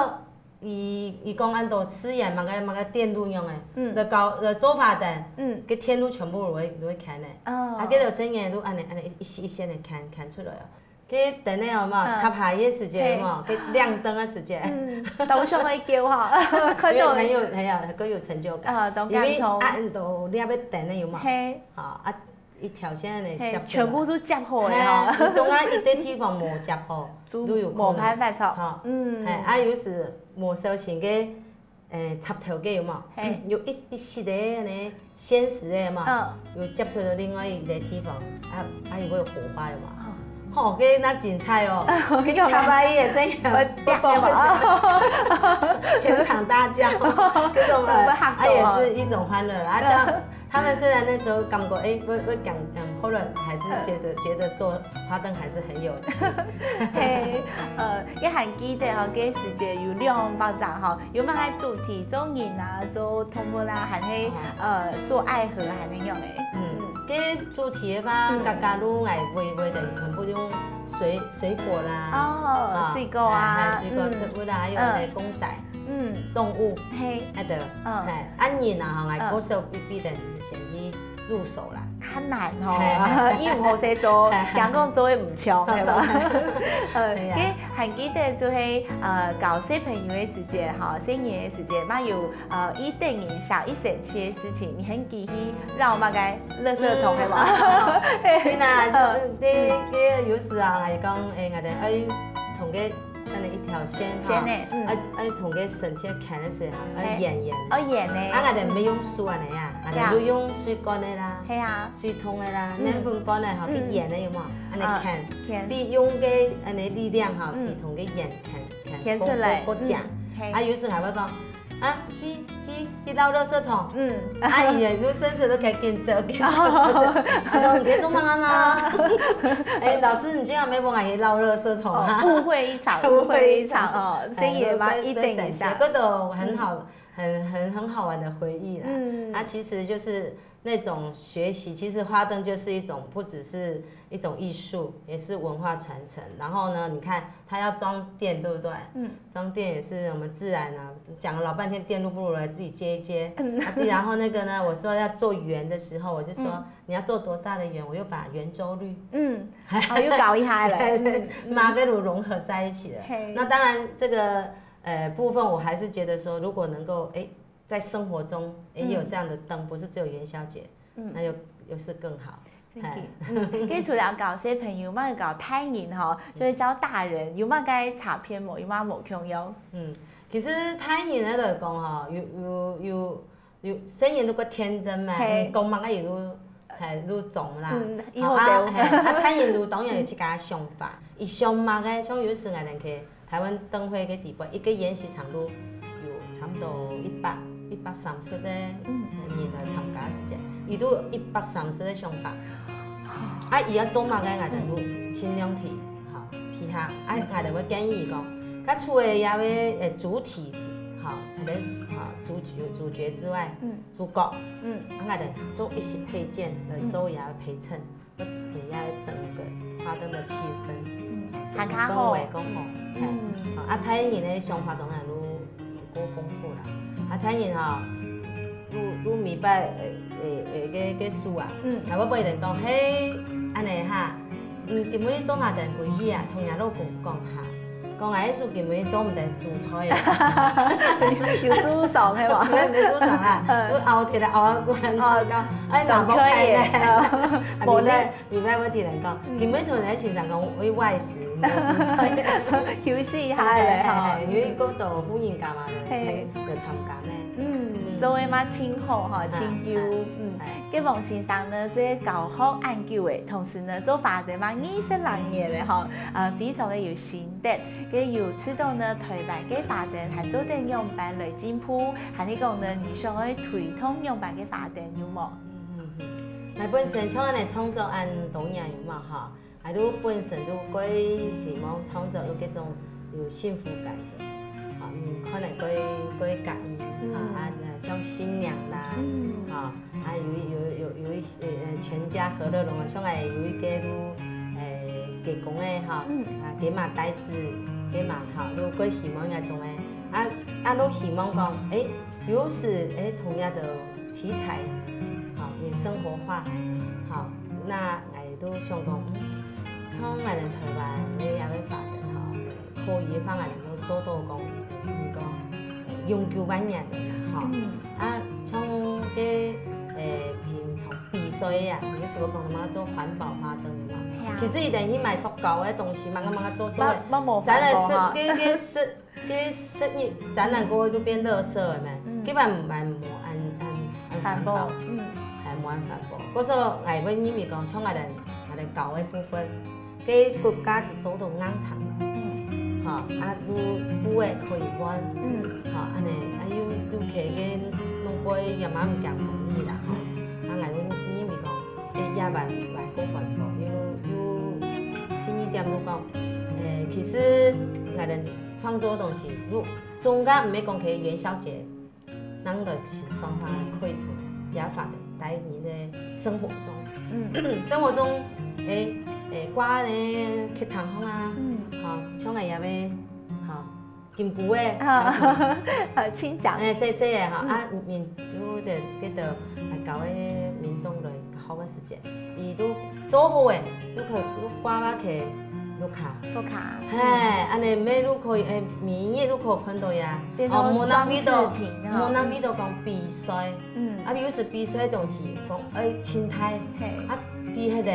佢佢講恁多自然麼个麼个電路用个，嗯，來搞來做法等，嗯，个電路全部都會都會牽个。哦，啊，該條線个都恁呢恁呢一一線一線个牽牽出來哦。 該等个有無？嗯，插下个時節有無？係，該亮燈个時節。嗯，當想愛噭哈，看到。因為很有很有很有成就感，啊，當感動。因為啊，恁多粒个等个有無？係，啊，一條線个係，接出來，全部都接好个哈。係啊，你總啊一个地方無接好，都有可能。無辦法錯。錯，嗯，係，啊，有時無小心个 誒，插頭个有無？係，有一一息个呢，現實个嘛，嗯，有接觸到另外一个地方，啊啊，又會有火花有無？吼，該那精彩哦，該插下去个聲音，會啪，全場大叫，這種啊，啊，也是一種歡樂啊，這樣。 他們雖然那時候感覺，誒，會會講，嗯，後來還是覺得覺得做花燈還是很有趣。係，呃，也還記得吼，該時節有兩百隻吼，有麼个主題，做人啊，做動物啊，還係呃做愛河，還係樣誒。嗯，該主題个話，嗯，加加入來圍圍等全部用水水果啦，哦，水果啊，水果植物啦，還有那個公仔，嗯，動物，係，係个，嗯，係，啊人啊，吼，來歌手必必等 先去入手啦。較難吼，係，係，又毋好勢做，係，係，驚講做會毋像，係吧？呃，係啊。該還記得就係呃教小朋友个時節吼，細人个時節，嘛有呃一等人想一生趣个事情，你還記去撈麼个垃圾桶，係無？對啦，就該該有時啊，來講，誒，𠊎兜愛同該 恁呢一條線吼，線呢，嗯，愛愛同个身體牽个時候，愛圓圓。哦，圓个。啊，𠊎兜毋係用手恁呢啊，𠊎兜就用水管个啦，係啊，水桶个啦，奶粉罐个吼，去圓个有無？恁呢牽，牽，比用个恁呢力量吼，去同个圓牽牽，牽出來，過過過講。啊，有時還會講， 啊，去去去撈垃圾桶。嗯，啊，佢就真實都可以緊走緊走。啊，講你做麼个啊？哎，老師，你今晚沒幫我去撈垃圾桶啊？哦，誤會一場，誤會一場哦，所以也嘛一等一下。這都很好，很很很好玩的回憶啦。嗯，啊，其實就是那種學習，其實花燈就是一種，不只是一種藝術，也是文化傳承。然後呢，你看它要裝電，對不對？嗯，裝電也是我們自然啊，講了老半天電路不如來自己接一接。嗯，啊，對，然後那個呢，我說要做圓的時候，我就說，嗯，你要做多大的圓，我又把圓周率，嗯，哦，又搞一下嘞，對對，嗯，嘛跟它融合在一起了。嘿，那當然這個呃部分，我還是覺得說，如果能夠哎在生活中也有這樣的燈，嗯，不是只有元宵節，嗯，那又又是更好。 真个，哎，嗯，該除了教小朋友，嘛有教大人吼，就係教大人，有麼个差別無？有麼無共樣？嗯，其實大人个來講吼，有有有有，細人都較天真嘛，嘿，講麼个佢都，嘿，都中啦。嗯，以後就，吼，啊，嘿，啊，大人都當然有自家个想法，佢想麼个，像有時𠊎兜去 台灣燈會个底背，一個圓時長度有差不多一百一百三十個人來參加个時節，佢都有一百三十個想法。啊，佢愛做麼个，𠊎兜都盡量去，吼，去哈。啊，𠊎兜會建議佢講，佢除了這個呃主體，吼，可能啊主主主角之外，主角，嗯，啊，𠊎兜做一些配件來做佢个陪襯。 會讓整個花燈个氣氛，嗯，整個氛圍更好。嘿，嗯，好，啊，大人个想法當然都過豐富啦。啊，大人吼，都都明白，呃呃呃，个个事啊，嗯，啊，𠊎會同佢講，嘿，恁呢哈，嗯，今晡日做下等歸去啊，同若老公講哈。講𠊎个手根本做毋得煮菜啊。有受傷係無？毋係，毋係受傷啊，嗯。都拗忒啊，拗啊，拗啊，哦，拗啊，哎，老婆開咧，老婆開咧，啊，無咧。禮拜，禮拜我聽人講，嗯。根本同人先生講，我愛外食，毋好煮菜。休息一下咧，吼。係，係，因為過多婦人家嘛，嘿。就參加咩。嗯，嗯。做个嘛真好吼，啊，真有，啊，嗯。啊。該王先生呢，做教學恁久誒，同時呢，做花燈嘛二十零年誒吼，呃，非常的有心得。 該有知道呢，臺灣个花燈還做得仰般來進步，還係講呢，你想愛推動仰般个花燈有無？嗯，嗯，嗯。𠊎本身像恁樣創作恁多年有無吼？𠊎都本身都過希望創作有這種有幸福感个，啊，嗯，可能過，過感恩，嗯。啊，啊，像新娘啦，嗯。啊， 啊，有一，有，有，有一些，呃，全家和樂融融，像𠊎有一個，呃，雞公个吼，嗯。啊，雞嫲帶子，雞嫲吼，都過希望該種个，啊，啊，都希望講，誒，有時，誒，同樣个題材，吼，也生活化，吼，那𠊎都想講，嗯，像𠊎等臺灣个這個發展吼， 可以个話，𠊎等都做到講，嗯，講，呃，永久萬年个啦，吼。嗯。啊，像該，呃，平常比賽啊，有時候講嘛做環保花燈嘛。係啊。其實佢等去買塑膠个東西，麼个麼个做做个，乜，乜無環保哈。展覽室，該，該室，該室內展覽過後就變垃圾了咩？嗯。根本嘛無恁，恁，恁環保。環保，嗯。還無恁環保。故所𠊎會認為講，像𠊎等，𠊎等搞个部分， 該骨架就做到恁長了。嗯。吼，啊，又布仔可以換。嗯。吼，恁呢，啊，又，又可以該弄杯也蠻毋驚風雨啦，吼。啊，𠊎會認為講，誒，也蠻，蠻過環保，又，又，第二點就講，誒，其實𠊎等創作个東西，又，總歸毋係講可以元宵節 恁个輕鬆化个可以同這花燈帶入你个生活中。嗯。生活中，誒，誒，掛咧客廳項啊，嗯。吼，像𠊎這位，吼，金龜仔，啊，好，請講。誒，細細个吼，嗯。啊，面，有个，个个，啊，教个民眾來學个時節，佢都做好个，都可，都掛落去，都卡。都卡。嘿，恁呢乜都可以，誒，每日都可以看到呀。變成哦，無人為到，裝飾品哈。無人為到講比賽。嗯。啊，有時比賽个東西，講，誒，心態，嘿。啊，比迄个，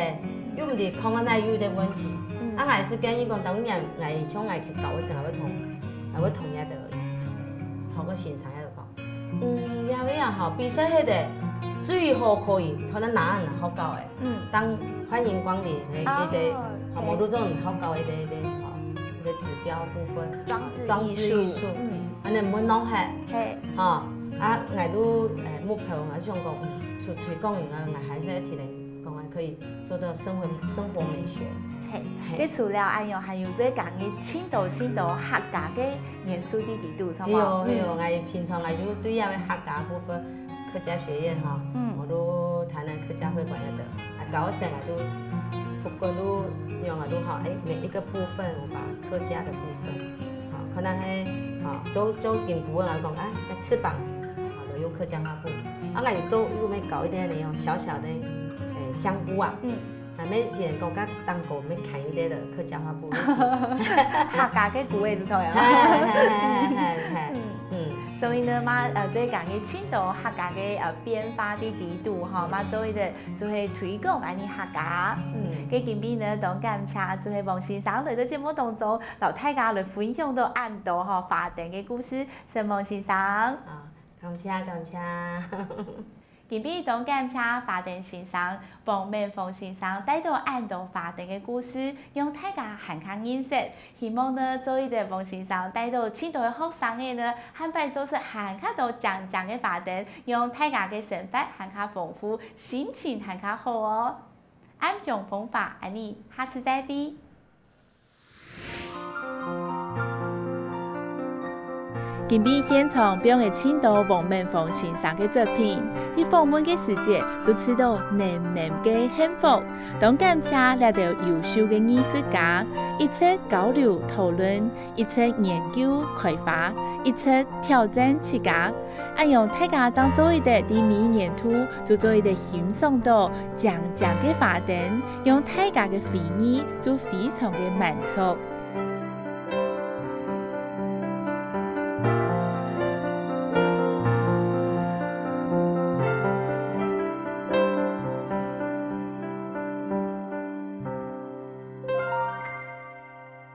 又毋知看啊，哪有个問題。嗯。啊，𠊎係建議講，當然，𠊎像𠊎去教个時候，𠊎會同，𠊎會同遐个，學个先生遐个講，嗯，這位啊，吼，比賽迄个最好可以，可能拿人學校个。 嗯。當歡迎光臨个，哦，一个，吼，嘿。無路中學校一个，一个，吼，一个指標部分，裝置藝術。裝置藝術，嗯。恁呢毋會浪費，嘿。吼，啊，𠊎都，誒，目標，𠊎想講，嗯，出推廣以外，𠊎還是要提醒講，還可以做到生活，生活美學。嘿，嘿。該除了恁樣，還有最講个盡多盡多客家个元素在裡肚，係無？係哦，係哦，嗯。𠊎平常𠊎就對這个客家部分 客家學院哈，嗯。我都台南客家會館那個，啊，高三啊都，不過都用啊都好，哎，每一個部分我把客家的部分，好，可能還，好，做，做緊部分來講，啊，那翅膀，好，都用客家畫布，啊，那你做又沒搞一點那種小小的，哎，香菇啊，嗯。 啊，每天講甲當高，每看一个的客家話不會聽。客家个古味就對了。嘿，嘿，嘿，嘿，嘿，嘿，嗯。嗯。所以呢，嘛，呃，最近个盡多客家个，呃，變化个地圖吼，嗯。嘛做一个就係推廣恁呢客家。嗯。嗯。个今晡日呢，當感謝就係王先生來到節目當中，摎大家來分享到恁多吼花燈个故事，承蒙先生。啊，感謝，感謝。 今晡日當感謝花燈先生，王明峰先生帶到恁多花燈个故事，讓大家還較認識。希望呢，做一个王先生帶到盡多个學生仔呢，還擺做出還較多靚靚个花燈，讓大家个生活還較豐富，心情還較好哦。暗香風華，恁呢，下次再會。 今晡日現場表演盡多王明峰先生个作品，在訪問个時節，就試著淰淰个幸福。當感謝這兜優秀个藝術家，一直交流討論，一直研究開發，一直挑戰自家。 恁樣大家正做得在每年度就做得欣賞到靚靚个花燈，樣大家个回憶就非常个滿足。